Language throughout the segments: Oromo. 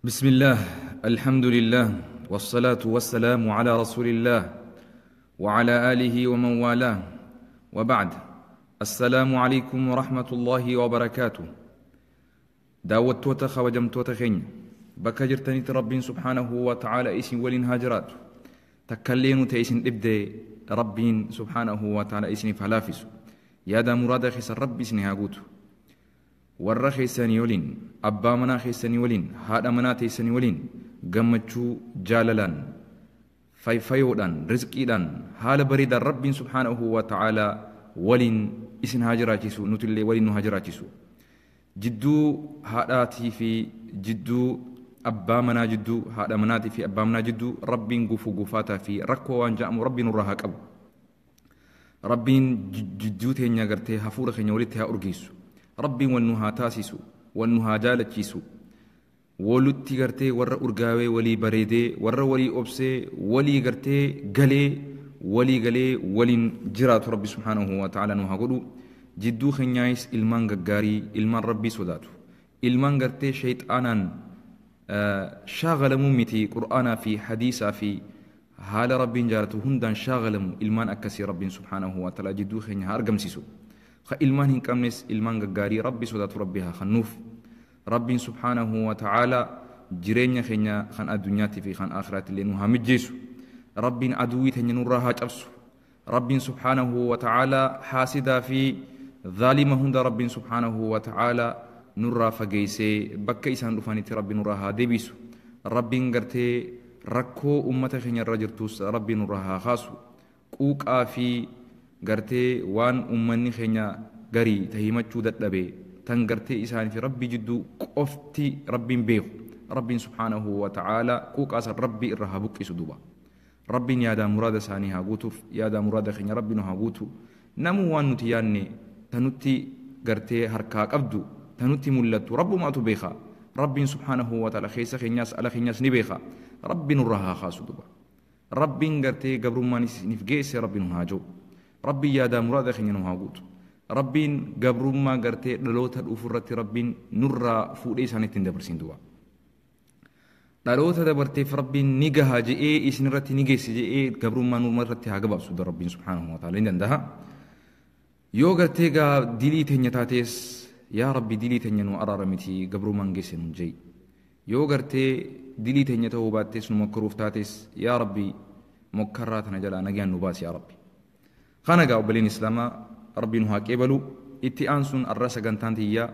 بسم الله، الحمد لله، والصلاة والسلام على رسول الله وعلى آله ومن والاه، وبعد. السلام عليكم ورحمة الله وبركاته. Daawwattoota kabajamtoota keenya bakka jirtanitti Rabbiin سبحانه وتعالى isin waliin haa jiraatu. Takkallee nu ta'e isin dhibde Rabbiin سبحانه وتعالى isiniif haa laafisu. Yaada muraada keessan Rabbi isin haa guutu. Warra keessanii waliin, abbaa manaa keessanii waliin, haadha manaa teessanii waliin gammachuu, jaalalaan, fayfayoodhaan, rizqiidhaan, haala bareedaan Rabbiin سبحانه وتعالى waliin isin haa jiraachisu, nutillee waliin nu haa jiraachisu. Jidduu haadhaatii fi jidduu abbaa manaa jidduu, haadha manaatii fi abbaa manaa jidduu Rabbiin gufuu gufaataa fi rakkoo waan jedhamu Rabbiin nurraa haa qabu. Rabbiin jidduu teenya gartee hafuura keenya walitti haa urgeessu. Rabbiin wal nu haa taasisu, wal nu haa jaalachiisu. Walitti gartee warra urgaawee walii bareedee, warra walii obsee, walii gartee galee, walii galee waliin jiraatu Rabbi سبحانه وتعالى nu haa godhu. Jidduu keenyaayis ilmaan gaggaarii, ilmaan Rabbii sodaatu, ilmaan gartee shayxaanaan shaagalamuu miti, Qur'aanaa fi hadiisaa fi haala Rabbiin jaalatu hundaan shaagalamu, ilmaan akkasii Rabbiin سبحانه وتعالى jidduu keenya haa argamsiisu. Ka ilmaan hin qabnes ilmaan gaggaarii Rabbi sodaatu Rabbi haa kennuuf. Rabbiin سبحانه وتعالى jireenya keenya kan addunyaatii fi kan aakhiraatti illee nu haa mijjeessu. Rabbiin aduwwii teenya nurraa haa cabsu. Rabbiin سبحانه وتعالى haasidaa fi zaalima hunda Rabbiin سبحانه وتعالى nurraa fageessee bakka isaan dhufanitti Rabbi nurraa haa deebisu. Rabbiin gartee rakkoo ummata keenya irra jirtus Rabbi nurraa haa kaasu. Quuqaa fi gartee waan ummanni keenya garii ta himachuu dadhabe, tan gartee isaanii fi Rabbi jidduu qofti Rabbiin beeku, Rabbiin سبحانه وتعالى quuqaa san Rabbi irra haa buqqisu duuba. Rabbiin yaadaa muraada isaanii haa guutuuf, yaadaa muraada keenya Rabbi nu haa guutu. Namuu waan nuti yaadne tanutti gartee harkaa qabdu tanutti mul'attu Rabbumaatu beeka. Rabbiin سبحانه وتعالى keessa keenyaas ala keenyaas ni beeka. Rabbi nurraa haa kaasu duuba. Rabbiin gartee gabrummaan isiniif geesse Rabbi nu haa jiru. Rabbiin yaadaa muraada keenya nu haa guutu. Rabbiin gabrummaa gartee dhaloota dhufu irratti Rabbiin nurraa fuudhee isaanitti hin dabarsin duuba. Dhaloota dabarteef Rabbiin ni gaha je'ee isin irratti ni geesse je'ee gabrummaa nurma irratti haa gabaabsu. Rabbiin سبحانه وتعالى ni danda'a. Yoo gartee gaa dilii teenya taates, yaa Rabbi, dilii teenya nu araaramiti, gabrummaan geesse nun jei. Yoo gartee dilii teenya ta'uu baattes, nu mokkoruuf taates, yaa Rabbi, mokkarraa tana jalaa nagaan nu baasi, yaa Rabbi. Kana gaa obboleen Islaamaa, Rabbi nu haa qeebalu. Itti aansuun arra sagantaan tiyyaa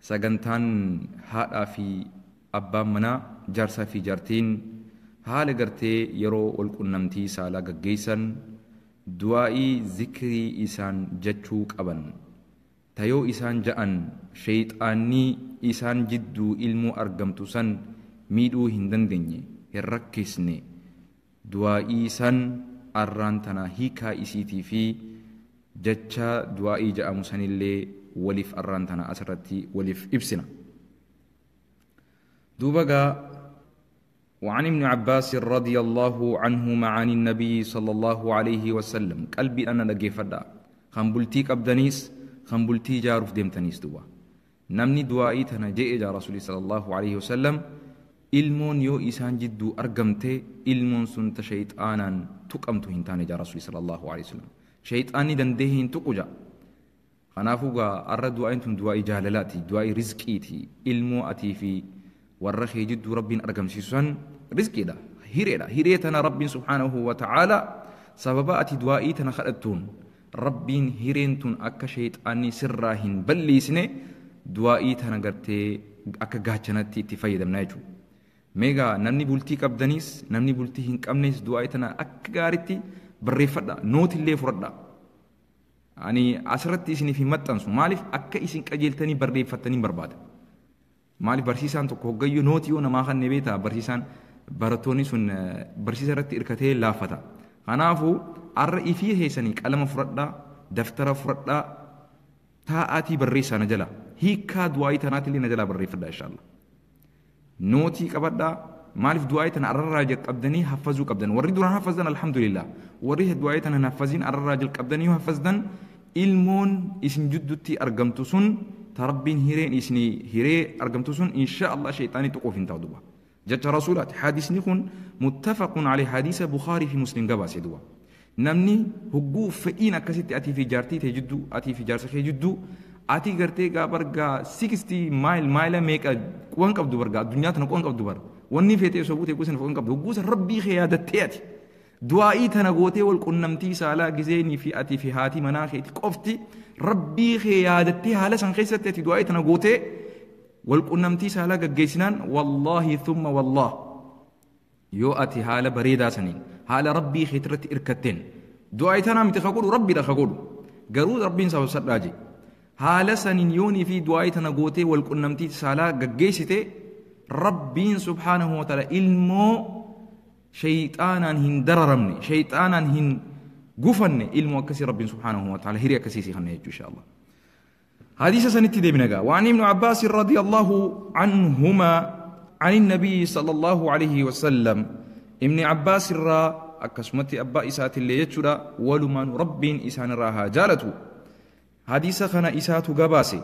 sagantaan haadhaa fi abbaan manaa, jaarsaa fi jaartiin haala gartee yeroo wal qunnamtii saalaa gaggeessan du'aa'ii zikrii isaan jechuu qaban, tayoo isaan ja'an sheeyxaannii isaan jidduu ilmoo argamtu san miidhuu hin dandeenye, hin rakkisne, du'aa'ii san arraan tana hiikaa isiitii fi jecha du'aa'ii ja'amu sanillee waliif arraan tana asirratti waliif ibsina. Duuba gaa, وعن ابن عباس رضي الله عنهما عن النبي صلى الله عليه وسلم. قلبي أنا لقيفدا خان بلتي قبدنيس، خان بلتي جاروف ديمتنيس، دوا namni du'aa'ii tana je'e jaa Rasuuli صلى الله عليه وسلم, ilmoon yoo isaan jidduu argamte ilmoon sun ta shayxaanaan tuqamtu hin taane jaa Rasuuli صلى الله عليه وسلم. Shayxaanni dandee hin tuqu jaa. Kanaafuu gaa arra du'aa'iin tun du'aa'ii jaalalaati, du'aa'ii rizqiiti. Ilmoo atii fi warra kee jidduu Rabbiin argamsiisu san rizqiidha, hireedha. Hiree tana Rabbiin سبحانه وتعالى sababa ati du'aa'ii tana kadhattuun Rabbiin hireen tun akka shayxaanni sirraa hin balleessine du'aa'ii tana gartee akka gaachanatti itti fayyadamna jechuudha. Meegaa namni bultii qabdaniis, namni bultii hin qabnes du'aa'ii tana akka gaariitti barreeffadha, nootillee fudhadha. Ani asirratti isiniif hin maxxansu, maaliif akka isin qajeeltanii barreeffattanii barbaada. Maaliif barsiisaan tokko hoggayyuu nootii yoo namaa kan beektaa, barsiisaan barattoonni sun barsiisa irratti hirkatee laaffata. Kanaafuu arra ifii keessanii qalama fudhadhaa, daftara fudhadhaa, taa'aatii barreessaa na jala. Hiikkaa du'aa'ii tanaatillee na jalaa barreeffadhaa inshaallah. Nootii qabadhaa. Maaliif du'aa'ii tana arrarraa jalqabdanii haffazuu qabdan. Warri duraan haffazdan, alhamdulillah. Warri du'aa'ii tana hin haffazin, arrarraa jalqabdanii yoo haffazdan ilmoon isin jidduutti argamtu sun Ta rabbiin hireen isinii hiree argamtu sun insha Allah shayxaanii tuquuf hin ta'u duba. Jecha rasuulaati. Hadiisni kun muttafaqun alayhi, hadiisa Bukhaarii fi Muslim gabaase duba. Namni hogguu fedhiin akkasitti atii fi jaartii tee jidduu, atii fi jaarsa kee jidduu, ati gartee gaa bargaa 60 maayil maayila meeqa quban qabdu, bargaa addunyaa tana quban qabdu, bar wanni feetee osoo buutee gosa quban qabdu, hogguu san rabbii kee yaadattee ati du'aa'ii tana gootee wal qunnamtii saalaa gizeenii fi atii fi haati manaa keeti qofti rabbii kee yaadattee haala san keessatti ati du'aa'ii tana gootee wal qunnamtii saalaa gaggeessinaan, wallaahi thumma wallaah, yoo ati haala bareedaa saniin haala rabbii keetirratti irkatteen, du'aa'ii tanaa miti ka godhu, rabbiidha ka godhu, garuu rabbiin sababsadhaa je, haala saniin yoonii fi du'aa'ii tana gootee wal qunnamtii saalaa gaggeessite, rabbiin subhaanahu wa ta'ala ilmoo shayxaanaan hin dararamne, shayxaanaan hin gufanne, ilmoo akkasii rabbiin subhaanahu wa ta'ala hiree akkasii si kenna jechuu insha Allah. حديث سنتي دي بنغا. وعن ابن عباس رضي الله عنهما عن النبي صلى الله عليه وسلم، ابن عباس را akkasumatti abbaa isaatillee jechuudha, walumaan rabbiin isaanirraa haa jaalatu. Hadiisa kana isaatu gabaase.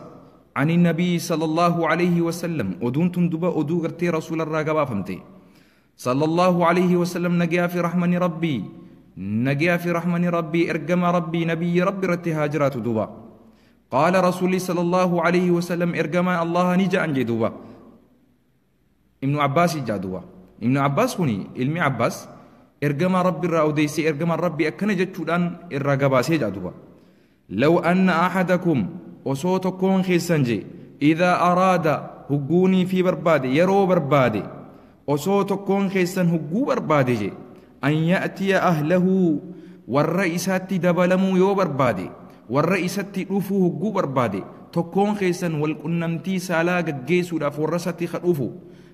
عن النبي صلى الله عليه وسلم, oduun tun duba oduu gartee rasuularraa gabaafamte صلى الله عليه وسلم. Nagayaa fi rahmani rabbii, nagayaa fi rahmani rabbii ergama rabbii, nabiyyi rabbi irratti haa jiraatu duba. قال رسولي صلى الله عليه وسلم, ergamaan الله ni ja'an jee duba. Ibnu Abbaas jaa duba. Ibnu Abbaas kuni ilmi Abbaas ergamaa rabbi irraa odeessee, ergamaan rabbi akkana jechuudhaan irraa gabaasee jaa duba. لو أن أحدكم, osoo tokkoon keessan je, إذا أراد, hugguunii fi barbaade, yeroo barbaade, osoo tokkoon keessan hugguu barbaade je, أن يأتي أهله, warra isaatti dabalamuu yoo barbaade, warra isatti dhufuu hugguu barbaade, tokkoon keessan wal qunnamtii saalaa gaggeessuudhaaf warra isatti ka dhufu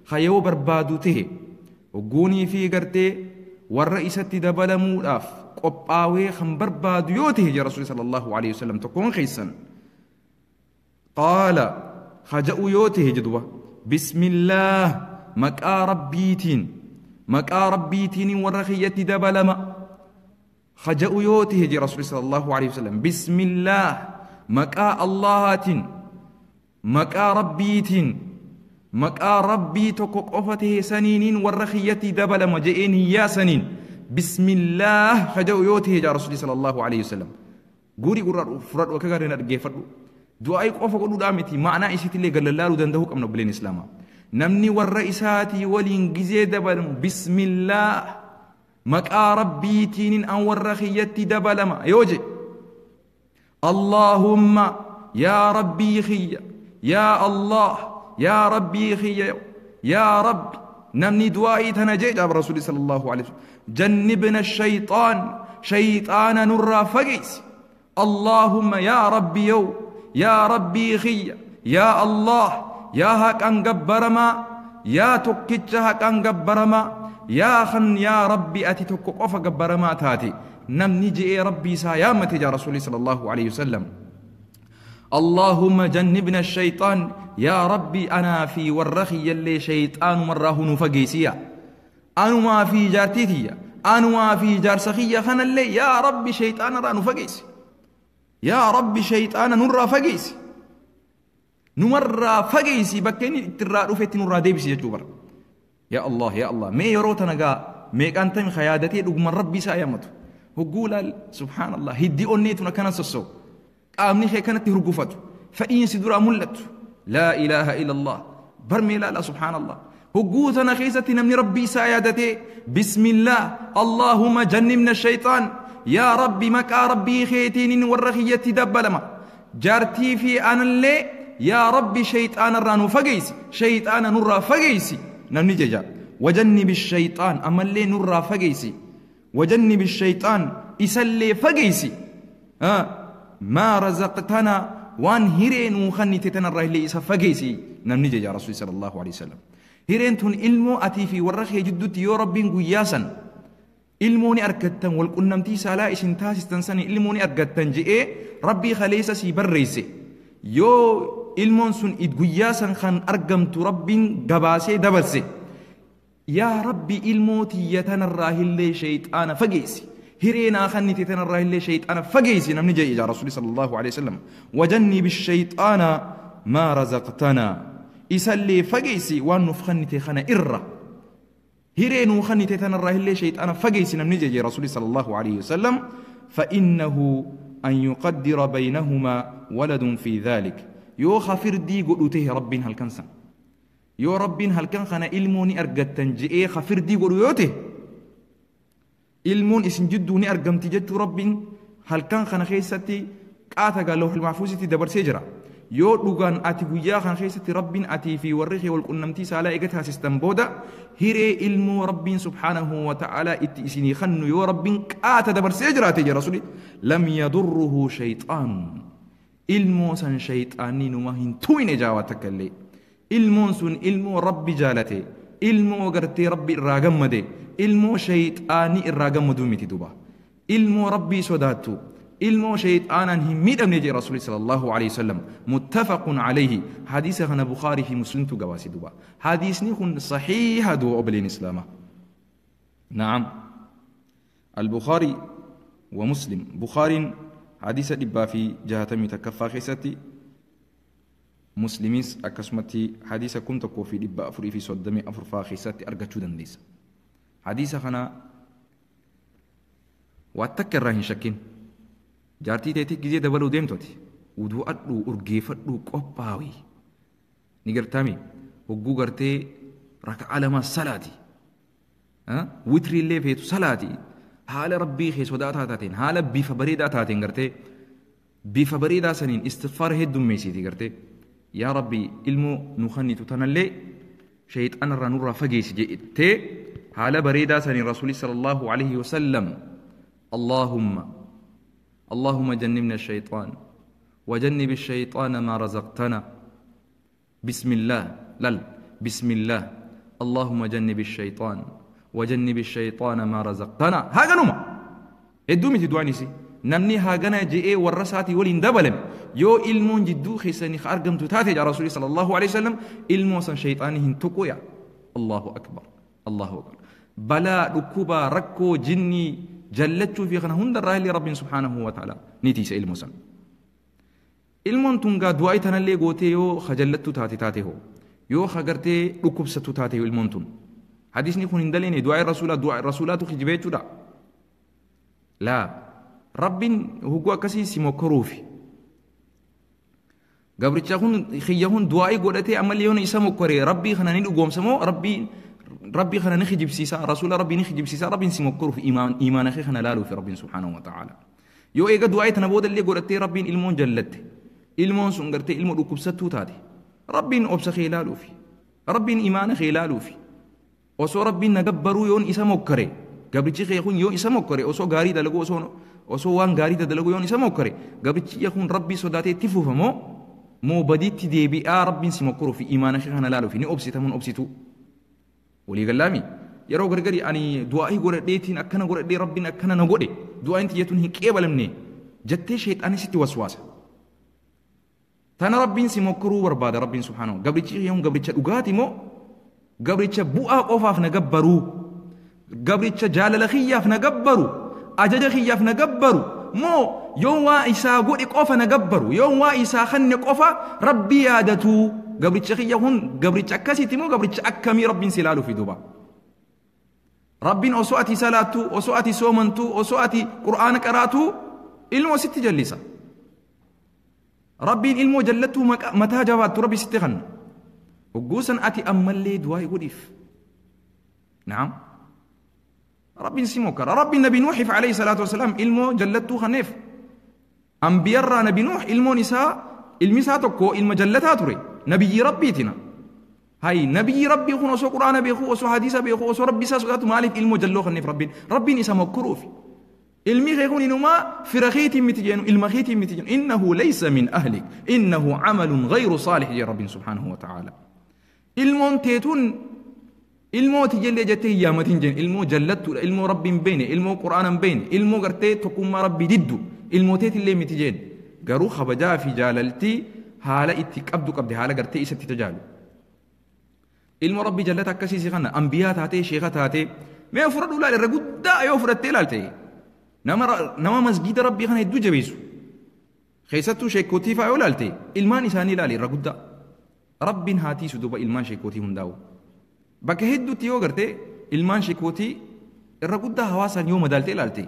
ka yoo barbaadu tahe, hugguunii fi gartee warra isatti dabalamuudhaaf qophaawee kan barbaadu yoo tahe jee rasuuli صلى الله عليه وسلم, tokkoon keessan قال haja'u yoo tahe jedhuba, بسم الله, maqaa rabbiitiin, maqaa rabbiitiin warra kiyyatti dabalama haja'u yoo tahe jee rasuuli صلى الله عليه وسلم, بسم الله, maqaa allahaatiin, maqaa rabbiitiin, maqaa rabbii tokko qofa tahe saniiniin warra kiyyatti dabalama je'een hiyyaa saniin بسم الله haja'u yoo tahe jaa rasuuli صلى الله عليه وسلم. Guurii gurraa fudhadhu, akka gaariin dhaggeeffadhu. Du'aa'ii qofa godhuudhaa miti, ma'anaa isiitillee gallallaaluu danda'uu qabna obboleen islaamaa. Namni warra isaatii waliin gizee dabalamu بسم الله, maqaa rabbiitiinin an warra kiyyatti dabalama yoo je, اللهم, yaa rabbii kiyya, yaa allah, yaa rabbii kiyya, yaa rabbi, namni du'aa'ii tana jee jaaba rasuuli صلى الله عليه وسلم, جنبنا الشيطان, shayxaana nurraa fageessi. اللهم, yaa rabbi yow, yaa rabbii kiyya, yaa allah, yaa haqan gabbaramaa, yaa tokkicha haqan gabbaramaa, yaa kan yaa rabbi ati tokko qofa gabbaramaa taate, namni je'ee rabbii isaa yaammate jaa rasuuli صلى الله عليه وسلم, اللهم جنبنا الشيطان, yaa rabbi anaa fi warra kiyyallee shayxaanumarraa nu fageessiya, anumaa fi jaartii tiyya, anumaa fi jaarsa kiyya kanallee yaa rabbi shayxaanarraa nu fageessi, yaa rabbi shayxaana nurraa fageessi, numarraa fageessi, bakka inni ittirraa dhufetti nurraa deebisi jechuu bara. Yaa allah, yaa allah, mee yeroo tana gaa meeqaan tami yaadatee dhuguman rabbi isaa yaammatu hogguu laal, subhaanallah, hiddi onneetun akkana sossoo, qaamni kee kanatti hurgufatu, fedhiinsi duraa mul'atu, لا إله إلا الله, barmee laala, subhaanallah. Hogguu tana keessatti namni rabbi isaa yaadatee بسم الله, اللهم جنبنا الشيطان, yaa rabbi maqaa rabbii keetiin warra kiyyatti dabbalama, jaartii fi anallee yaa rabbi shayxaanarraa nu fageessi, shayxaana nurraa fageessi namni jeja, وجنب الشيطان, ammallee nurraa fageessi, وجنب الشيطان, isallee fageessi, ما رزقتنا, waan hiree nuu kennite tanarraa illee isa fageessi namni jeja rasuuli صلى الله عليه وسلم. Hireen tun ilmoo atii fi warra kee jidduutti yoo rabbiin guyyaa san ilmoo ni argattan, wal qunnamtii saalaa isin taasistan sani ilmoo ni argattan je'ee rabbii kaleessa sii barreesse, yoo ilmoon sun guyyaa san kan argamtu rabbiin gabaasee dabarse, yaa rabbi ilmoo tiyya tanarraa illee shayxaana fageessi, hiree naa kennite tanarraa illee shayxaana fageessi namni jedhe yaa rasuuli صلى الله عليه وسلم, وجنب الشيطان ما رزقتنا إسالي فقيسي وان نفخنتي خنا إرّا هيري نوخنتي تنرى اللي شيطان فقيسي نمنجي رسول صلى الله عليه وسلم فإنه أن يقدر بينهما ولد في ذلك يو خفر دي قلوته ربين هل كنسا يو ربين هل كان خنا إلموني أرقتن جئي خفر دي قلوته إلمون إسن جدوني أرقمت جدت ربين هل كان خنا خيستي قاتا لوح المحفوظ دبر سجرة yoo dhugaan ati guyyaa kan keessatti rabbiin atii fi warri kee wal qunnamtii saalaa eega taasistan booda hiree ilmoo rabbiin subhaanahu wa ta'aalaa itti isinii kannu yoo rabbiin qaata dabarsee jiraate jira rasuli lam yadurruhu shayxaanun ilmoo san shayxaanni numa hin tuyne jaawaa takka illee ilmoon sun ilmoo rabbi jaalate ilmoo gartee rabbi irraa gammade ilmoo shayxaanni irraa gammaduu miti duba ilmoo rabbii sodaattu ilmoo shayxaanaan hin miidhamne jee rasuuli sallallahu alaihi wasallam muttafaqun alayhi hadiisa kana Bukaarii fi Muslimtu gabaase duba hadiisni kun saxiiha duba obboleen islaamaa naam al-Bukaarii wa Muslim Bukaariin hadiisa 161 keessatti Muslimiis akkasumatti hadiisa 1434 keessatti argachuu dandeessa hadiisa kana waa takka irraa hin shakkin jaartii teetii gizee dabaluu deemtoti wudu'adhu urgeeffadhu qophaawi ni gartaami hogguu gartee raka'a lama salaati witrii illee feetu salaati haala rabbii kee sodaataa taateen haala bifa bareedaa taateen gartee bifa bareedaa saniin istigfaara heddummeessiiti gartee yaa rabbi ilmoo nu kennitu tanallee shayxaanarraa nurraa fageessi jettee haala bareedaa saniin rasuuli sallallahu alaihi wasallam اللهم جنبنا الشيطان وجنب الشيطان ما رزقتنا بسم الله لل بسم الله اللهم جنب الشيطان وجنب الشيطان ما رزقتنا هاغنوما ادومي تدوانيسي نمني هاغنا جي ورساتي ولين دبلم يو علمون جدو خيسني خارجمت تاتي يا رسول صلى الله عليه وسلم علمو سن شيطاني هنتقويا الله اكبر الله اكبر بلا ركوبا ركو جني جلتو في خنا هند الراهل رب سبحانه وتعالى نتيس المسن المون تونغا دعاي تنالي غوتي يو خجلتو تاتي تاتي هو يو خغرتي ركوبستو تاتي المون تون حديثني خون اندليني دعاء الرسول دعاء الرسولات خجبيتو لا لا رب هو كسي سيموكروفي غبرتشا خون خيهون دعاي غودتي عمل يون اسمو كوري ربي خنا ني دوغوم سمو ربي ربي خنا نخجب سيسا رسول ربي نخجب سيسا ربي سيمكرو في إيمان أخي خنا لالو في ربي سبحانه وتعالى يو إيجا دعاء تنبود اللي قرأتي ربي إلمون جلت إلمون سنقرتي إلمون ركوب ستو تاتي ربي أبس خلالو في ربي إيمان خلالو في وصو ربي نجبرو يون إسمكري قبل شيء يكون يون إسمكري وصو غاري دلقو وصو وان غاري دلقو يون إسمكري قبل شيء يكون ربي صداتي تفو فمو مو بديت دي بي ربي سيمكرو في إيمان أخي خنا لالو في ني أبسي تمون أبسيتو ولي قلامي yeroo gargari ani du'aa'ii godhadheetiin akkana godhadhee rabbiin akkana na godhe du'aa'iin tiyyatuun hin qeebalamne jettee sheexaanni sitti waswaasa. Tana rabbiin si mokkoruu barbaada rabbiin subhaanahu gabrichi yoon gabricha dhugaati moo gabricha bu'aa qofaaf na gabbaruu gabricha jaalala kiyyaaf na gabbaru ajaja kiyyaaf na gabbaru moo yoon waa isaa godhe qofa na gabbaru yoon waa isaa kanne qofa rabbii yaadatu gabricha kiyya kun gabricha akkasiiti moo gabricha akkamii rabbiin si ilaalu fi duuba. Rabbiin osoo ati salaattu osoo ati soomantu osoo ati qur'aana qaraatu ilmoo sitti jallisa. Rabbiin ilmoo jallattuu mataa jabaattu rabbi sitti kanna. Hogguusan ati ammallee du'aa godhiif. Naam. Rabbiin si mokkara. Rabbiin Nabi Nuuxiif alayhi salaatu wasalaam ilmoo jallattuu kanneef. Ambiyarraa Nabi Nuux ilmoon isaa ilmi isaa tokko ilma jallataa ture. Nabiyyi rabbiitina. هاي نبي ربي خون أسو قرآن بيخو أسو حديث بيخو أسو ربي ساسو مالك علمو جلو خنف ربين ربين إسا مكرو في علمي خيكون إنما فرخيتي متجين المخيتي متجين إنه ليس من أهلك إنه عمل غير صالح يا رب سبحانه وتعالى علمون تيتون علمو تجلي جتي يا متنجن علمو جلتو علمو رب بين علمو قرآن بين علمو قرتي تقوم ربي ددو علمو تيت اللي متجين قرو خبجا في جاللتي هالا اتك أبدو قبدي هالا قرتي إسا تتجالو ilmo rabbi jallata akkasii si kana ambiyaa taatee sheeka taatee mee fudhadhu ilaali irra guddaa yoo fudhattee ilaalte nama masgiida rabbii kana hedduu jabeessu Keessattuu sheekotii fa'aa yoo ilaalte ilmaan isaanii ilaali irra guddaa. Rabbiin haa tiisu duuba ilmaan sheekotii hundaa'u. Bakka hedduutti yoo garte ilmaan sheekotii irra guddaa hawaasaan yoo madaalte ilaalte.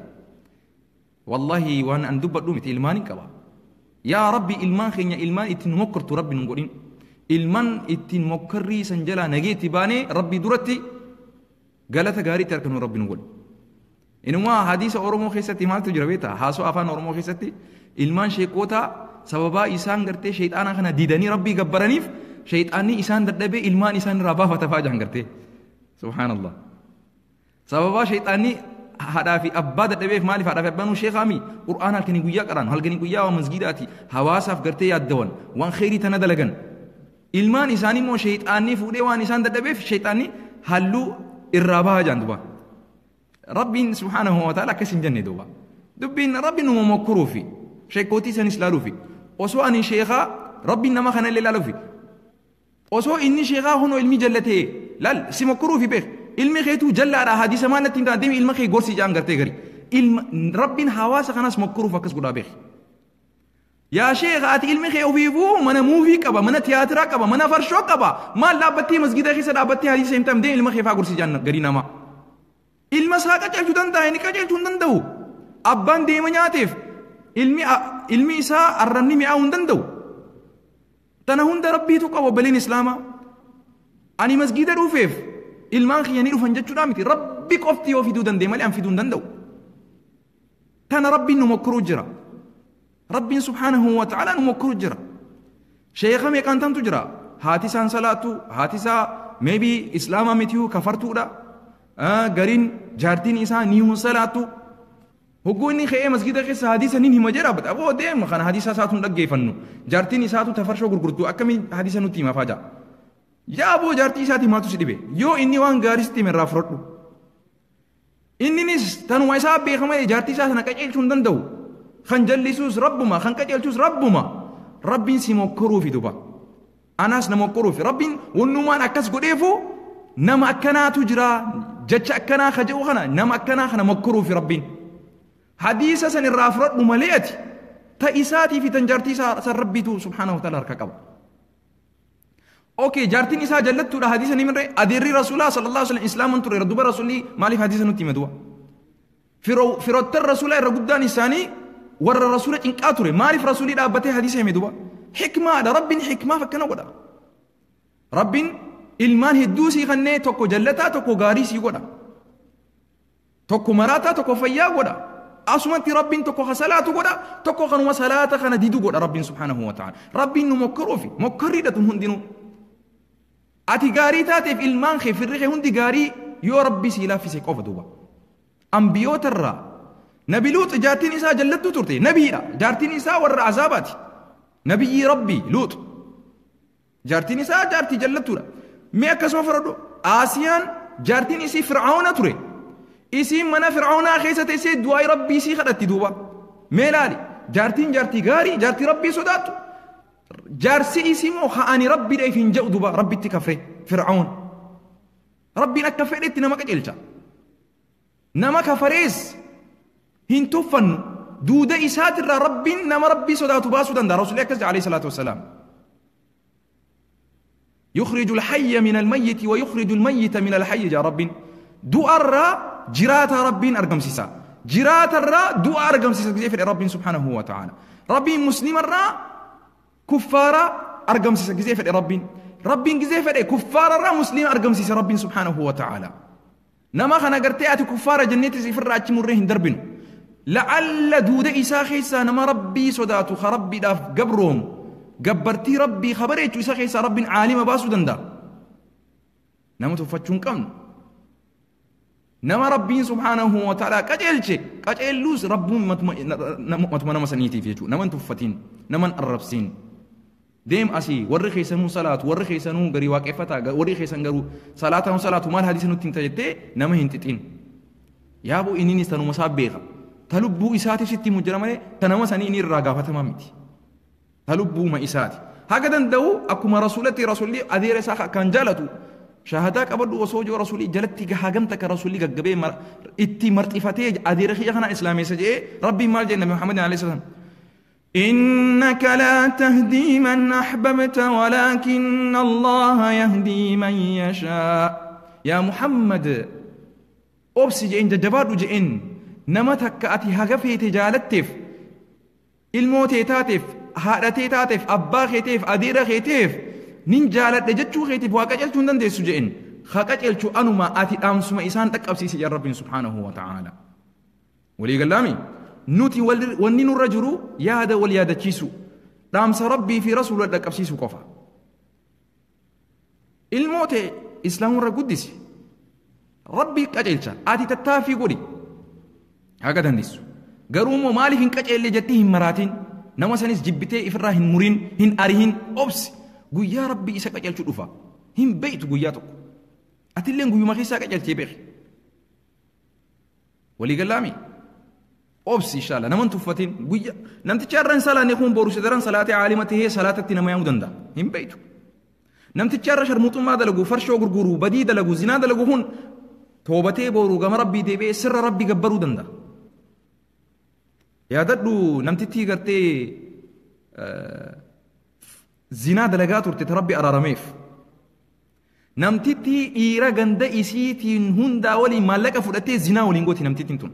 Wallaahi waan an dubbadhu miti, ilmaan hin qaba. Yaa Rabbi, ilmaan keenya ilmaan ittiin mokkortu Rabbi nun godhin. Ilmaan ittiin mokkorrii san jalaa nageetti baanee Rabbi duratti galata gaariitti harkanu Rabbi nu godhe. Inumaa hadiisa Oromoo keessatti maaltu jira beektaa? Haasoo afaan Oromoo keessatti ilmaan sheekootaa sababaa isaan gartee sheexaana kana didanii Rabbii gabbaraniif sheexaanni isaan dadhabee ilmaan isaan irraa baafata fa'aa jahan gartee. Subhaanallah. Sababaa sheexaanni haadhaa fi abbaa dadhabeef, maaliif haadhaa fi abbaan sheekaami Qur'aana halkanii guyyaa qaraan, halkanii guyyaa waan masgiidaati hawaasaaf gartee yaaddawan, waan kheyrii tana dalagan. Ilmaan isaanii immoo sheexaanni fuudhee waan isaan dadhabeef sheexaanni halluu irraa bahaa jaan duba. Rabbiin subhaanahu wa ta'ala akkas hin jenne duuba. Dubbiin Rabbi numa mokkuruufi sheekootii sanis laaluufi osoo ani sheekaa Rabbiin nama kana illee laaluufi osoo inni sheekaa hunoo ilmi jallatee laal si mokkuruufi beek, ilmi keetuu jallaadha, hadiisa maal natti hin taane, deemi ilma kee gorsi jaan gartee gari. Ilma Rabbiin hawaasa kanas mokkuruuf akkas godhaa beek. Yaa sheekha, ati ilmi kee ofiifuu mana muuvii qaba, mana tiyaatiraa qaba, mana farshoo qaba. Maal dhaabbattee masgida keessa dhaabbattee hadiisa hin ta'an, deemi ilma kee faa gorsi jaan garii namaa. Ilma isaa qajeelchuu danda'a, inni qajeelchuu hin danda'u. Abbaan deema nyaateef ilmi isaa arrabni mi'aawuu hin danda'u. Tana hunda Rabbiitu qaba, obboleen Islaamaa. Ani masgida dhufeef ilmaan kiyya ni dhufan jechuudha miti. Rabbi qofti yoo fiduu danda'e malee an fiduu hin danda'u. Tana Rabbiin nu mokkoruu jira. Rabbiin subhaanahu wa ta'ala nu mokkoruu jira. Sheeka meeqaan tantu jira. Haati isaan salaatu, haati isaa maybe Islaamaa mitiyuu kafartuudha. Gariin jaartiin isaa ni hun salaatu. Hogguu inni ka'ee masgida keessa hadiisa nin hima jedha, aboo deema, kana hadiisa isaatu hin dhaggeeffannu. Jaartiin isaatu tafarshoo gurgurtu, akkamiin hadiisa nutti hima faa ja'a. Yaa aboo, jaartii isaatii maaltu si dhibe? Yoo inni waan gaarii sitti hime irraa fudhadhu. Inninis tanuma isaa beeka malee jaartii isaa sana qajeelchuu hin danda'u. Kan jallisuus Rabbuma, kan qajeelchuus Rabbuma. Rabbiin si mokkoruufi duba. Anaas na mokkoruufi. Rabbiin wannumaan akkas godheefu nama akkanaatu jira, jecha akkanaa ka jedhu kana, nama akkanaa kana mokkoruufi Rabbiin. Hadiisa san irraa fudhadhu malee ati ta isaatii fi tan jaartii isaa san Rabbiitu subhaanahu wa ta'ala harka qaba. Okay, jaartiin isaa jallattuudha, hadiisa ni mirre, adeerri Rasuulaa sallallahu alaihi wasallam Islaaman ture, duba Rasuulli maaliif hadiisa nutti hime duba? Firottan Rasuulaa irra guddaan isaanii warra Rasuula cinqaa ture, maaliif Rasuulli dhaabbatee hadiisa hime duba? Hikmaadha, Rabbiin hikmaaf akkana godha. Rabbiin ilmaan hedduu sii kannee tokko jallataa, tokko gaarii sii godha. Tokko maraataa, tokko fayyaa godha. Asumatti Rabbiin tokko ka salaatu godha, tokko kanuma salaata kana didu godha Rabbiin subhaanahu wa ta'ala. Rabbiin nu mokkoruufi mokkorriidha tun hundinuu. Ati gaarii taateef ilmaan kee firri kee hundi gaarii yoo Rabbi sii laaffise qofa duuba. Ambiyoota irraa Nabi Luux jaartiin isaa jallattuu turte, nabiidha. Jaartiin isaa warra azaabaati. Nabiyyii Rabbi Luux. Jaartiin isaa jaartii jallattuudha. Mee akkasuma fudhadhu. Aasiyaan jaartiin isii Fir'aawna ture. Isiin mana Fir'aawnaa keessa teessee du'aa Rabbii isii kadhatti duuba. Mee laali, jaartiin jaartii gaarii, jaartii Rabbii sodaattu. Jaarsi isii immoo ha'ani Rabbiidha hin jedhu duuba, Rabbitti kafre Fir'aawn. Rabbiin akka fedhetti nama qajeelcha. Nama kafarees hin tuffannu. Duuda isaatirraa Rabbiin nama Rabbii sodaatu baasuu danda'a. Rasuulli akkas jedha alayhi salaatu wassalaam. يخرج الحي من الميت ويخرج الميت من الحي جا رب du'arraa jiraataa Rabbiin argamsiisa. Jiraatarraa du'a argamsiisa gisee fedhe Rabbiin subhaanahu wa ta'ala. Rabbiin muslimarraa kuffaara argamsiisa gisee fedhe Rabbiin. Rabbiin gisee fedhe kuffaararraa muslima argamsiisa Rabbiin subhaanahu wa ta'ala. Nama kana gartee ati kuffaara jenneetis ifirraa achi murree hin darbinu. La'alla duuda isaa keessaa nama Rabbii sodaatu, ka Rabbiidhaaf gabroomu, gabbartii Rabbii kabareechu isa keessaa Rabbiin caalima baasuu danda'a. Nama tuffachuu hin qabnu. Nama Rabbiin subhaanahu wa ta'ala qajeelche, qajeelluus Rabbuun matuma nama saniitiif jechuudha. Nama hin tuffatiin, nama hin arrabsiin. Deem asii, warri keessanuu salaatu, warri keessanuu garii waaqeffataa, warri keessan garuu salaataan salaatu, maal hadiisa nutti himta jettee nama hin xixiin. Yaaboo, inninis tanuma isaa beeka. Ta lubbuu isaatiif sitti himu jira malee ta nama sanii inni irraa gaafatamaa miti. Ta lubbuuma isaati. Haga danda'u akkuma Rasuulatti, Rasuulli adeera isaa akkaan jaalatu, shahadaa qabadhu osoo jiru Rasuulli jalatti hagam takka Rasuulli gaggabee itti marxifatee adeera kiyya kanaan islaameessa jedhee, Rabbiin maal jedhe Nabi Muhammad alayhi salaam? إنك لا تهدي من أحببت ولكن الله يهدي من يشاء. يا محمد أبسي جئن جبار جئن نمتك أتي هغفي تجالتف الموتي تاتف هادتي تاتف أبا خيتف أدير خيتف نين جالت جتشو خيتف واقجلتو ندندسو جئن خاقجلتو أنما أتي أمسما إسان تك أبسي يا رب سبحانه وتعالى. ولي قلامي نوتي ونين الرجل يادا واليادا تشيسو دامس ربي في رسول لك أبسيسو قفا الموت إسلام الرقدس ربي كأجلتا آتي تتافي قولي هكذا ندسو قرومو مالك كأجل جتهم مراتين نما سنس جبتي إفراهن مرين هن أرهن أبس قو يا ربي إسا كأجلتو دفا هن بيت قو ياتو أتلين قو يمخيسا كأجلتي بيخ. ولي قلامي أبس إن شاء الله نمن تفتين قويا نمت تشارن صلاة نكون بروس درن صلاة عالمته هي صلاة التنمية مدندا هم بيتو نمت تشار شرموت ما دلقو فرش وغرغرو بدي دلقو زنا دلقو هون توبته برو جم ربي دبي سر ربي جبرو دندا يا دلو نمت تيجرتي زنا دلقات ورتربي أرارميف نمت تي إيرا جند إسيتين هون داولي مالك فرتي زنا ولينغوتي نمت تنتون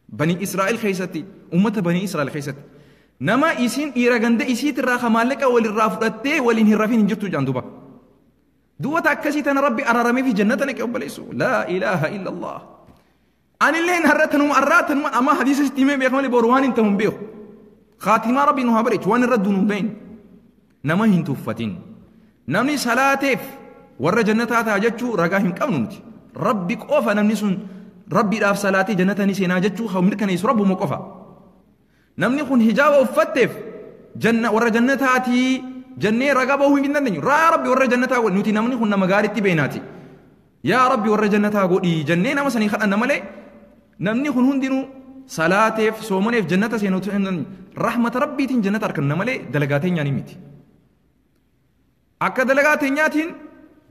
بني إسرائيل خيستي أمة بني إسرائيل خيستي نما إسين إيراغند إسيت الراخ مالك وللرافتي وللهرافين جرتو جندوبا دوة أكسيتنا ربي أرارمي في جنتنا كأبليسو لا إله إلا الله. أنا اللي هرتنهم أراتن أما حديث استيمي بيخمالي بوروان انتهم بيخ خاتمة ربي نوها بريت وان الرد نوبين نما هنتوفتين نمني صلاتف ور جنتها تاجتشو رقاهم كونونتي ربي قوفا نمني سن ربي راف صلاتي جنة نسينا جتشو خو ملكنا يسرب مقفا نمني خون حجاب وفتف جنة ورا جنتاتي جنة رقبه من دنيا را ربي ورا جنتا نوتي نمني خون مغارتي بيناتي يا ربي ورا جنتا غودي جنة نما سني خدنا ملي نمني خون هندينو صلاتف سومنف جنة سينوت رحمة ربي تين جنة أركن ملي دلغاتين يعني ميتي أكا دلغاتين ياتين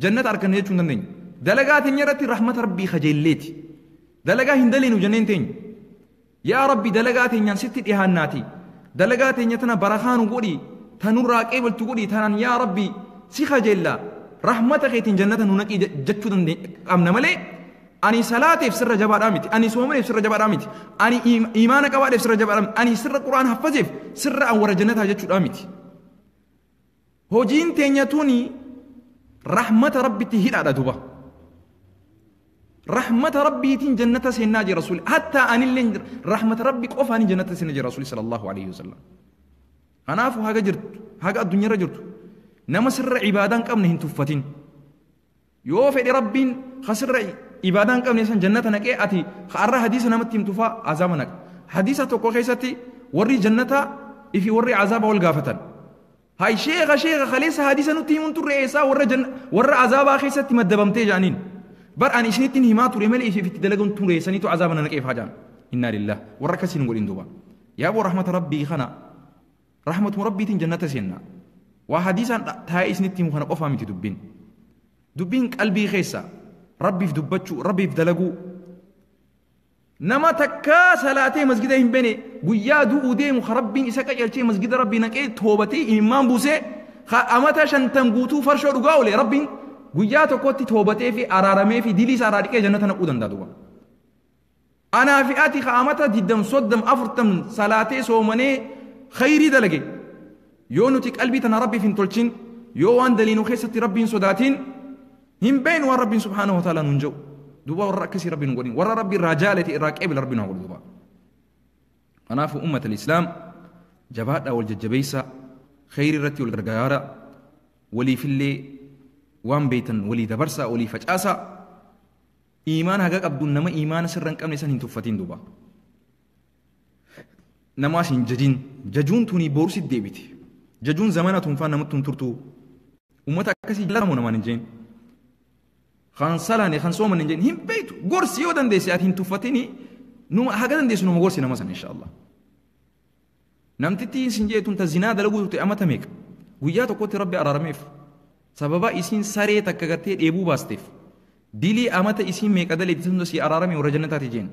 جنة أركن يجون دنيا دلغاتين يرتي رحمة ربي خجلتي دلقا هندلين وجنين يا ربي دلقا تنين ست إهاناتي دلقا تنين تنا برخان وقولي تنور راقبل تقولي تنان يا ربي سيخا جلا رحمتك تين جنة نونك جتشو أمنا ملي أني صلاتي في سر جبار أمتي أني صومني في سر جبار أمتي أني إيمانك وعلي في سر جبار أمتي أني سر القرآن حفظي سر أور جنة جتشو أمتي هوجين تنيتوني رحمة ربي تهيل على دوبا رحمة ربي تين جنة سيناجي رسول حتى أن اللي رحمة ربي قف أن جنة سيناجي رسول صلى الله عليه وسلم. أنا أفو هاجا جرت هاجا الدنيا رجرت نما سر عبادان كم نهن تفتين يوفي ربي خسر عبادان كم نسان جنة نك أتي خارة حديث نما تيم تفا عذابنك حديثة تقول خيستي وري جنة إفي وري عذاب والغافتن هاي شيخ شيخ خليص حديثة نتيم ترئيسا وري جن وري عذاب خيستي مدبمتي جانين بر أنا إشنتين هما تريمل إيش في تدلقون تريسني تو عذابنا نكيف هجان إنا لله وركسين نقول إندوبا يا أبو رحمة ربي خنا رحمة ربي تين جنة سينا وحديثا تاي إشنتين مخنا قفا متي دبين دبين قلبي خيسا ربي في دبتشو ربي في دلقو نما تكا صلاتي مسجدهم بني ويا دو ودي مخربين إسكا يلتي مسجد ربي نكي توبتي إيمان بوسي خا أمتا شنتم قوتو فرشو رقاولي ربي guyyaa tokkotti toobatee fi araaramee fi dilii isaa dhiqee jannata naquu danda'a duuba. Anaa fi ati kaamata 20 30 40 salaatee soomanee khayrii dalage yoo nuti qalbii tana rabbiif hin tolchin yoo waan daliinuu keessatti rabbiin sodaatiin hin beeynu waan rabbiin subhaanahu wa ta'ala nuun jedhu duuba warra akkasii rabbiin nu godhin warra rabbi irraa jaalate irraa qeebila rabbiin haa godhu duuba. Kanaafuu ummata islaam jabaadhaa wal jajjabeessa khayrii irratti wal gargaara waliifillee وان بيتن ولي دبرسا ولي فجاسا إيمان هجا قبضون نما إيمان سرن قبل سنين تفتين دوبا نما سين ججين ججون توني بورس الديبتي ججون زمانة تنفان نمتون ترتو ومتى كسي جلامو نما نجين خان سلاني خان سومن نجين هم بيتو غورسي يودن ديسي أتين تفتيني نما هجا ديسو نما غورسي نما سن إن شاء الله نمتتين سنجيتون تزنا دلقو تأمتميك وياتو قوت ربي أرارميف sababa isin saree takka gartee dheebuu baasteef dilii amata isin meeqa daleetti hunda si araarame warra jannataati jeen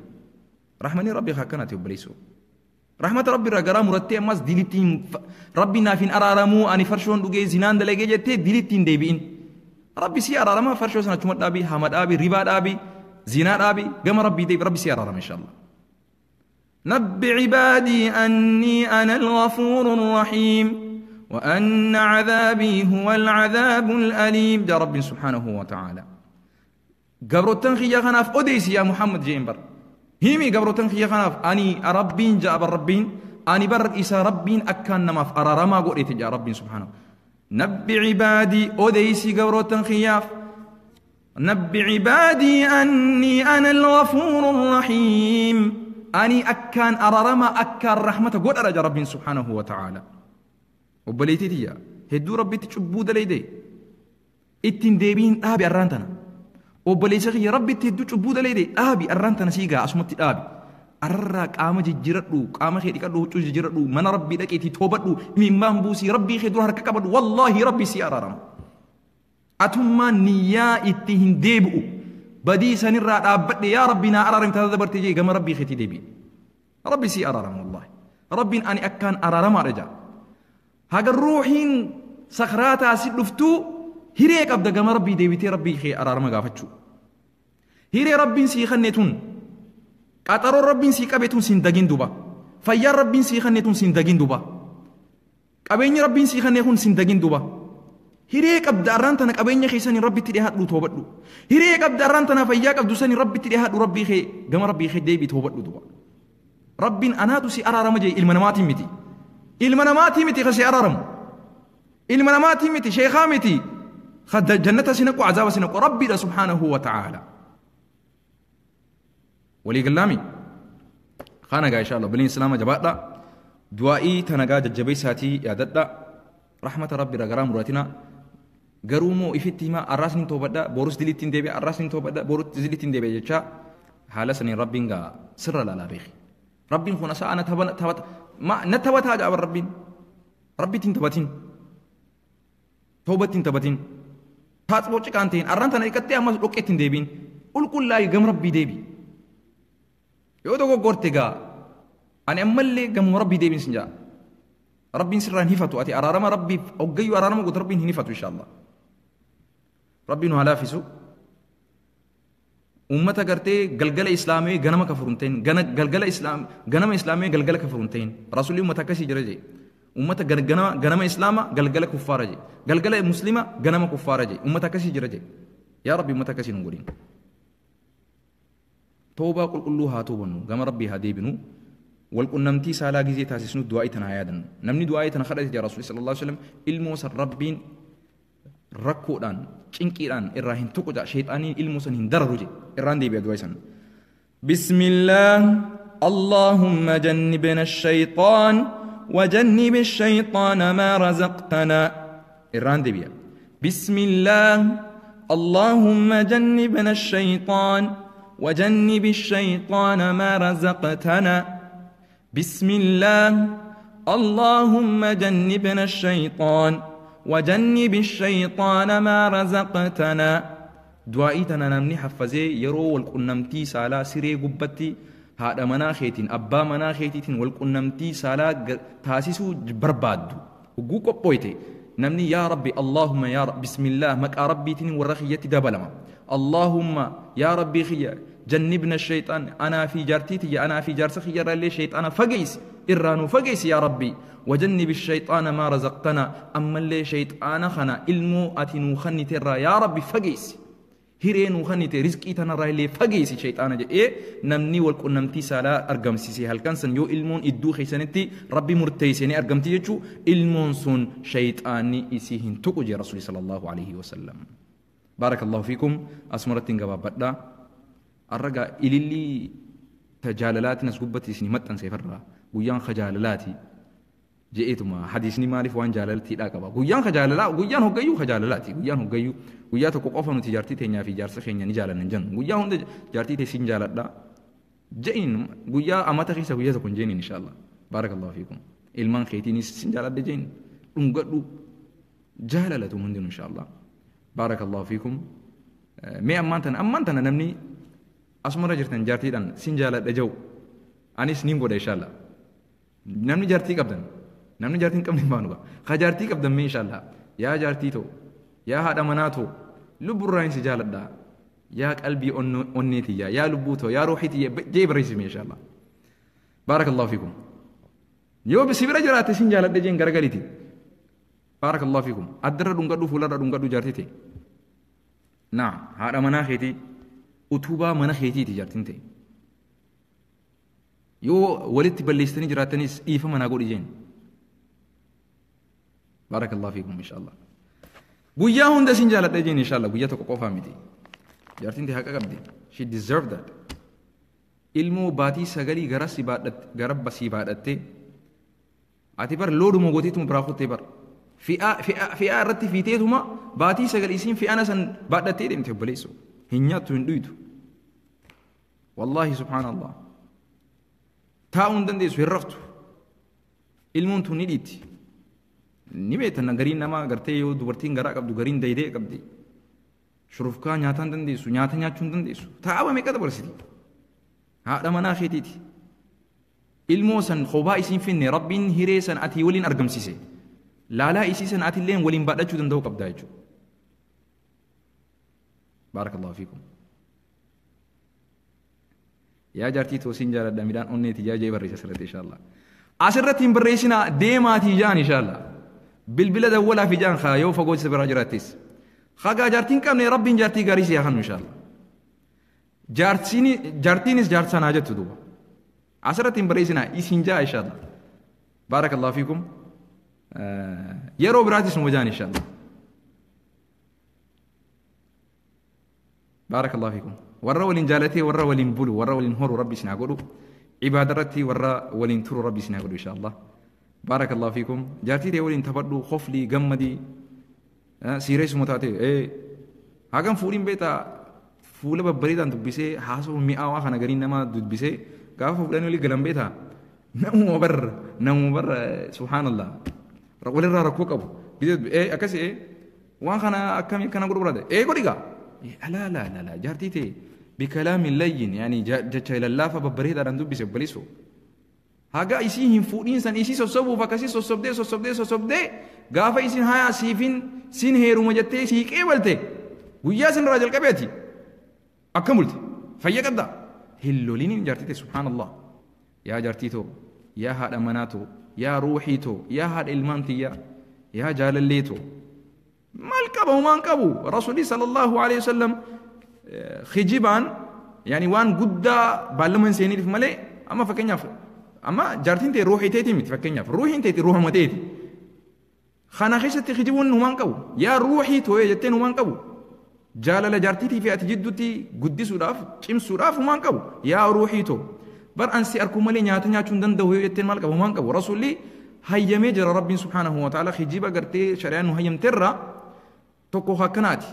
rahmanii rabbi akkanaati obboleessoo. Rahmata Rabbi irraa garaa murattee ammas dilittiin Rabbi naaf hin araaramuu ani farshoon dhugee zinaan dalagee jettee dilittiin deebi'in. Rabbi si araarama farshoo sana achuma dhaabi, hama dhaabi, ribaa dhaabi, zinaa dhaabi, gama Rabbii deebi Rabbi si araarama inshallah. نبئ عبادي أني أنا الغفور الرحيم وأن عذابي هو العذاب الأليم جاء رب سبحانه وتعالى. قبرتن خيا خناف أديس يا محمد جيمبر هيمي قبرتن خيا خناف أني ربين جاء ربين أني بر إسا ربين أكان نماف أرارما قريت جاء ربين سبحانه. نبئ عبادي أديسي قبرتن خياف نبئ عبادي أني أنا الغفور الرحيم أني أكان أرارما أكان رحمة قد أرجى ربين سبحانه وتعالى. وبليتي تيا هدو ربي تشبو دليدي اتن ديبين آبي أرانتنا. وبليتي ربي تهدو تشبو دليدي آبي أرانتنا سيقا أسمتي آبي أراك آما ججردو آما خيري كدو ججردو من ربي لك إتي توبتو من مامبوسي ربي خير دور هركك والله ربي سي أرارم أتما نيا اتهن ديبو بدي سنرى أبد يا ربي نا أرارم تذبرت جي كما ربي خيتي ديبي ربي سي أرارم والله ربي أني أكان أرارم أرجع هاga الروحين سخراتا سدفتو هيريك أبدا كما ربي ديبتي ربي خي أرارم غافتشو هيري ربي سي خنتون قطر ربي سي قبتون سندقين دوبا فيا ربي سي خنتون سندقين دوبا قبين ربي سي خنتون سندقين دوبا هيريك أبدا أرانتنا قبين خيساني ربي تريهات توبتلو هيريك أبدا أرانتنا فياك أبدو ساني ربي تريهات ربي خي كما ربي خي ديبي توبتلو دوبا ربي أنا تسي أرارم جي المناماتي متي ilma miti khasi araram ilma namaati miti sheekhaa miti jannata sinaqu azaaba sinaqu rabbiidha subhaanahu wa ta'aala. Walii gallaami kana gaa insha Allah biliin islaama jabaadha du'aa'ii tanagaa jajjabeessaatii yaadadha rahmata rabbi irraa garaa muratina garuu moo ifitti himaa arraas nin toobadha borus dilittiin deebi'a arraas nin toobadha borus dilittiin deebi'a jecha haala saniin rabbiin gaa sirra laalaa beeki rabbiin kun asaa ana taphata ما نتبتها جاب ربين ربي تنتبتين توبة تنتبتين تاتبو چكانتين أرانتنا إكتي أما لوكيتين ديبين قل كل لا يقم ربي ديبي يودو غورتيغا أنا أمالي قم ربي ديبين سنجا ربي سران هفتو أتي أرارما ربي أوغيو أرارما قد ربي هنفتو إن شاء الله ربي نهلافسو ummata gartee galgala islaamee ganama kafurunteen galgala islaam ganama islaamee galgala kafurunteen rasuulli ummata akkasii jira jee ummata ganama islaama galgala kuffaara jee galgala muslima ganama kuffaara jee ummata akkasii jira jee yaa rabbi ummata akkasii nun godhin toobaa qulqulluu haa toobannu gama rabbii haa deebinu walqunnamtii saalaa gizee taasisnu du'aa tana haa yaadannu namni du'aa tana kadhate jaa rasuulli sallallahu alaihi wasallam ilmoo san rabbiin rakkoodhaan cinqiidhaan irraa hin tuqu jaa sheexaaniin ilmoo san hin dararu jee irraan deebi'a du'aa san. Bismillah Allahumma jannibna ash-shaytaan wa jannib ash-shaytaana maa razaqtana irraan deebi'a. Bismillah Allahumma jannibna ash-shaytaan wa jannib ash-shaytaana maa razaqtana. Bismillah Allahumma jannibna ash-shaytaan وجنب الشيطان ما رزقتنا. دعائي تنا نمني حفظي يرو والقنمتي سالا سري قبتي هذا مناخيتين أبا مناخيتين والقنمتي سالا تاسيسو برباد وقوكو بويتي نمني يا ربي اللهم يا رب بسم الله مك ربي تين ورخيتي دبلما اللهم يا ربي خيا جنبنا الشيطان أنا في جارتي أنا في جارس خيا اللي شيطان فقيس إرانو فقيس يا ربي وجنب الشيطان ما رزقتنا أما اللي شيطان خنا إلمو أتنو خني ترى يا ربي فقيس هيرينو خني رزقي تنرى اللي فقيس شيطان جاء إيه نمني والقنمتي سالا أرقم سيسي هل كان سن يو إلمون إدو خيسنتي ربي مرتيسني أرقمتي يجو إلمون سن شيطاني إسيهن تقجي رسول صلى الله عليه وسلم. بارك الله فيكم أسمرتين قبابتنا الرجا إللي تجاللات ناس قبتي سني متن سيفرها ويان خجاللاتي جئتما حديثني مالف وان جاللتي لا قبا ويان خجاللا ويان هو خجاللاتي ويان هو ويا تكو قفن تجارتي تنيا في جارس خينيا نجالن نجن ويا هون جارتي تسين جاللا جئين ويا أما تخيس ويا تكون جين إن شاء الله. بارك الله فيكم المان خيتيني سين جالل جين ونقدو جاللته من دون إن شاء الله. بارك الله فيكم مي أمانتنا نمني أسمر جرتن جارتي دان سين جالل جو أني سنين قد إن شاء الله. Namni jaartii qabdan, namni jaartii hin qabne hin baanu. Ka jaartii qabdan mee inshallah. Yaa jaartii too, yaa haadha manaa too, lubburraa si jaaladha. Yaa qalbii onnee tiyya, yaa lubbuu too, yaa ruuxii tiyya jee barreessime inshallah. Baarakallahu fiikum. Yoo si bira jiraatte sin jaaladhe jeen garagaliti. Baarakallahu fiikum. Addarra dhungadhu, fuularra dhungadhu jaartii ta'e. Naam, haadha manaa keetii utubaa mana keetiiti jaartiin ta'e. Yoo walitti balleessitanii jiraattanis dhiifama naa godhi jeen. Baarakallahu fiikum inshallah. Guyyaa hunda sin jaaladha jeen inshallah, guyyaa tokko qofaa miti. Jaartiin ta'e haqa qabdi. She deserved that. Ilmoo baatii 9 gara si baadhatte, gara basii baadhattee ati bar looduma gooteetuma biraa kuttee bar. Fi'aa irratti fiiteetuma baatii 9 isiin fi'ana san baadhattee deemte obboleessoo. Hin nyaattu, hin dhuytu. Wallaahi subhaanallah. Taa'uu hin dandeessu, hin raftu. Ilmoon tun ni dhiitti. Ni beektan gariin namaa gartee yoo dubartiin garaa qabdu gariin daydee qabdi. Shurufkaa nyaataa hin dandeessu, nyaata nyaachuu hin dandeessu. Taa'aba meeqa dabarsiti? Haadha manaa keetiiti. Ilmoo san kophaa isiin finne, Rabbiin hiree san ati waliin argamsiise. Laalaa isii san atillee waliin baadhachuu danda'uu qabda jechuudha. Baarakallahu fiikum. Yaa jaartii too siin jaaladha, midhaan onneeti yaa jee barreessa asirratti inshallah. Asirratti hin barreessinaa, deemaatii jaan inshallah. Bilbila dawwalaa fi jaan kaa yoo fagoo isa biraa jiraattis. Hagaa jaartiin qabne Rabbiin jaartii gaarii si haa kennu inshallah. Jaartiinis jaarsa naa jettu duuba. Asirratti hin barreessinaa, isin jaa inshallah. Baarakallahu fiikum. Yeroo biraatis nu wajaan inshallah. Baarakallahu fiikum. Warra waliin jaalatee warra waliin bulu, warra waliin horu Rabbi isin haa godhu. Ibaada irratti warra waliin turu Rabbi isin haa godhu inshallah. Baarakallahu fiikum. Jaartii ta'e waliin taphadhu, koflii, gammadii. Siireessuma taate hagam fuudhiin beektaa fuula babbareedaan dubbisee haasawuu mi'aawaa kana gariin nama dubbisee gaafa fuudhanii olii galan beektaa namuma bar, namuma bar, subhaanallah, walirraa rakkoo qabu. Akkasii waan kana akkamii akkana godhu barbaada godhi gaa laa laa laa laa, jaartii ta'e bikalaamin layyin, yaani jecha lallaafa babbareedaadhaan dubbise obboleessoo. Haga isii hin fuudhiin san isii sossobuuf akkasii sossobdee sossobdee sossobdee gaafa isin hayaa siifin sin heeruma jettee sii qeebalte guyyaa sin irraa jalqabeeti akkam bulte, fayya qabda, hin loliniin jaartii ta'e. Subhaanallah. Yaa jaartii too, yaa haadha manaa too, yaa ruuxii too, yaa haadha ilmaan tiyyaa, yaa jaalallee too. Maal qaba? Humaan qabu. Rasuulli sallallahu alaihi wasallam kijibaan yaani waan guddaa baallama hin seeniif malee, amma fakkeenyaaf amma jaartiin ta'e ruuxii teetii miti, fakkeenyaaf ruuxiin teeti ruuxuma teeti. Kana keessatti kijibuun humaan qabu. Yaa ruuxii too'ee jetteen humaan qabu. Jaalala jaartiitii fi ati jidduutti guddisuudhaaf, cimsuudhaaf humaan qabu. Yaa ruuxii too, bar ansi arkuu malee nyaata nyaachuu hin danda'u yoo jetteen maal qaba? Humaan qabu. Rasuulli hayyamee jira. Rabbiin subhaanahu wa ta'ala kijiba gartee shari'aan nu hayyamteerra tokko akkanaati.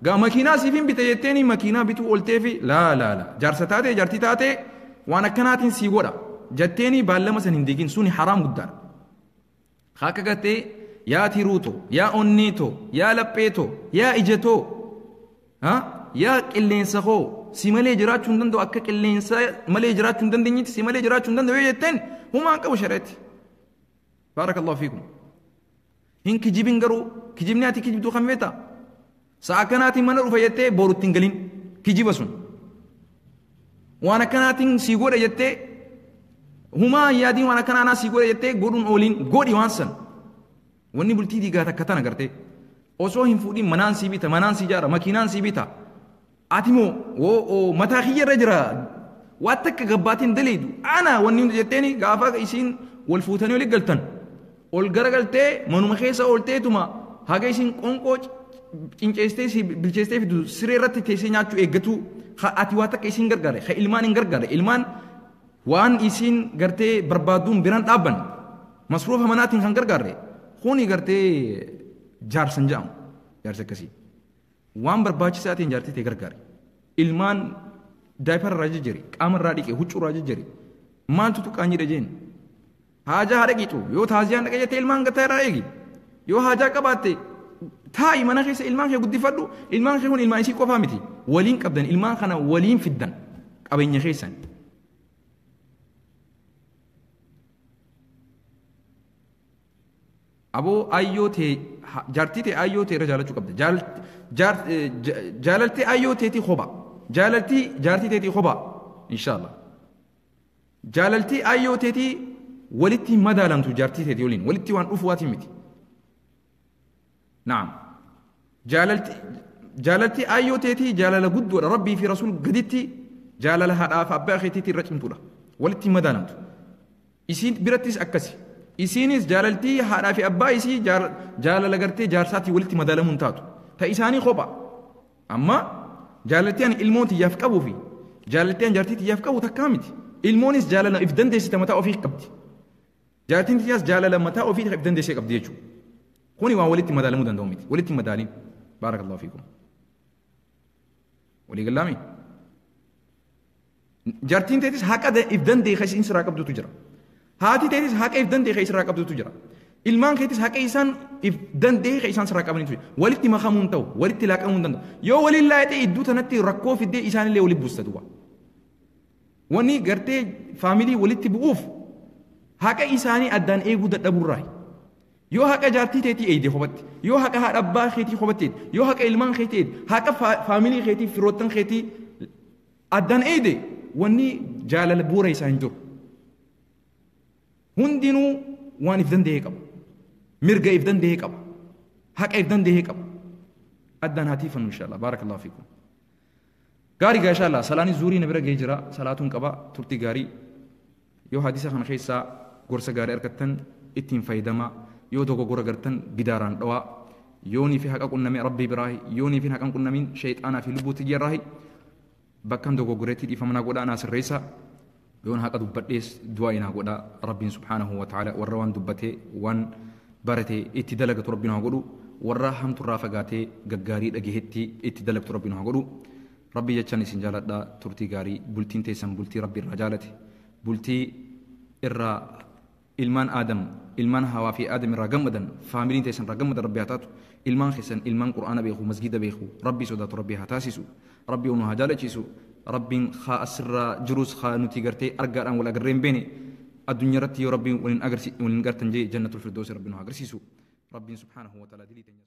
Gaa makiinaa siif hin bite jetteeni makiinaa bituu ooltee fi laa laa laa, jaarsa taatee jaartii taatee waan akkanaatiin sii godha jetteeni baallama san hin diigin, suni haraam guddaadha. Akka gartee yaa tiruutoo, yaa onneetoo, yaa lapheetoo, yaa ijatoo, yaa qilleensa koo, si malee jiraachuu hin danda'u, akka qilleensa malee jiraachuu hin dandeenyetti si malee jiraachuu hin danda'u yoo jetteen humaan qabu shari'atti. Baarakallahu fiikum. Hin kijibin garuu, kijibni ati kijibtuu kan beektaa? Sa'a akkanaatiin mana dhufa jettee boru ittiin galin, kijiba sun. Waan akkanaatiin sii godha jettee humaa yaadiin, waan akkanaa naa sii godha jettee godhuun ooliin, godhi waan san. Wanni bultii diigaa takka tana gartee. Osoo hin fuudhin manaan sii bita, manaan sii jaara, makiinaan sii bita. Ati moo oo mataa kiyya irra jira, waan takka gabbaatiin daleedu ana wanni hundi jetteeni gaafa isiin wal fuutanii oli galtan ol garagaltee manuma keessa oolteetuma haga isiin qonqoo cinceessitee si bilcheessitee fidu siree irratti teessee nyaachuu eeggatu, ati waa takka isiin gargaare, ha ilmaan hin gargaare, ilmaan waan isiin gartee barbaadduun biraan dhaabban, masruufa manaatiin kan gargaarre, kuni gartee jaarsan jedhamu. Jaarsi akkasii waan barbaachisaa ta'een jaartii ta'e gargaare, ilmaan diaper irraa jijjiiri, qaama irraa dhiqe, huccuu irraa jijjiiri, maaltu tuqqaan jedhe jeen, haajaa haadha qiixu yoo taaziyaan dhaqa jettee ilmaan gataa irraa eegi, yoo haajaa qabaatte taa'i mana keessa ilmaan kee guddifadhu. Ilmaan kee kun ilmaan isii qofaa miti, waliin qabdan, ilmaan kana waliin fiddan, qabeenya keessan. Aboo ayyoo tee jaartii tee ayyoo tee irra jaalachuu qabda. Jaalaltii ayyoo teetii kopha. Jaalaltii jaartii teetii kopha. Inshaallah. Jaalaltii ayyoo teetii walitti madaalamtu jaartii teetii waliin walitti waan dhufu waatii miti. Naam. Jaalaltii ayyoo teetii jaalala guddoodha. Rabbii fi rasuul gaditti jaalala haadhaa fi abbaa keetiitii irra cimtuudha. Walitti madaalamtu. Isiin birattis akkasi. Isiinis jaalaltii haadhaa fi abbaa isii jaalala gartee jaarsaatii walitti madaalamuu hin taatu. Ta isaanii kopha. Amma jaalaltii ani ilmoon tiyyaaf qabuu fi jaalaltii ani jaartii tiyyaaf qabu takkaa miti. Ilmoonis jaalala if dandeessite mataa ofii qabdi. Jaartiin tiyyaas jaalala mataa ofii if dandeessee qabdi jechuudha. Kuni waan walitti madaalamuu danda'u miti. Walitti madaaliin. Baarakallahu fiikum. Walii galaami? Jaartiin teetis haqa if danda'e isiin sirraa qabdutu jira. Haati teetis haqa if danda'e isirraa qabdutu jira. Ilmaan keetis haqa isaan if danda'e isaan sirraa qabanitu jira. Walitti makamuu hin ta'u, walitti laaqamuu hin danda'u. Yoo waliin laayite iddoo tanatti rakkoo fiddee isaanillee walitti buusta duuba. Wanni gartee faamilii walitti bu'uuf haqa isaanii addaan eeguu dadhabuurraayi. Yoo haqa jaartii teetii eegde kophatti, yoo haqa haadha abbaa keetii kophatti eegde, yoo haqa ilmaan keetii eegde, haqa faamilii keetii firoottan keetii addaan eegde wanni jaalala bu'uura isaa hin jiru. Hundinuu waan if danda'e qaba. Mirga if danda'e qaba. Haqa if danda'e qaba. Addaan haa tiifannu inshallah. Baarakallahu fiikum. Gaarii gaa inshallah. Salaani zuurii na bira ga'ee jira. Salaatuun qaba. Turtii gaarii. Yoo hadiisa kana keessaa gorsa gaarii argattan ittiin fayyadamaa. Yoo dogoggora gartan gidaaraan dhawaa. Yoo nii fi haqa qunname rabbii biraahi. Yoo nii fi haqa qunnamin shayxaanaa fi lubbuu tiyyarraahi. Bakkan dogoggoreetti dhiifama naa godhaa naa sirreessaa. Yoon haqa dubbadhees du'aa naa godhaa. Rabbiin subhaanahu wa ta'ala warra waan dubbatee waan barate itti dalagatu rabbiin haa godhu. Warra hamturraa fagaatee gaggaarii dhagahetti itti dalagatu rabbiin haa godhu. Rabbii jechaan isin jaaladha. Turtii gaarii bultiin teessan bultii rabbi irraa jaalate. Bultii irraa ilmaan Aadam ilmaan Hawaa fi Aadam irraa gammadan faamiliin teessan irraa gammadan rabbi haa taatu. Ilmaan keessan ilmaan Qur'aana beeku masgida beeku rabbii sodaatu rabbi haa taasisu. Rabbi nu haa jaalachiisu. Rabbiin haa asirraa jirus haa nuti gartee argaadhaan wal agarree hin beene addunyaa irratti yoo rabbiin waliin agarsi waliin gartan jee jannatul firdoosi rabbi nu haa agarsiisu. Rabbiin subhaanahu wa ta'ala dilii teenya.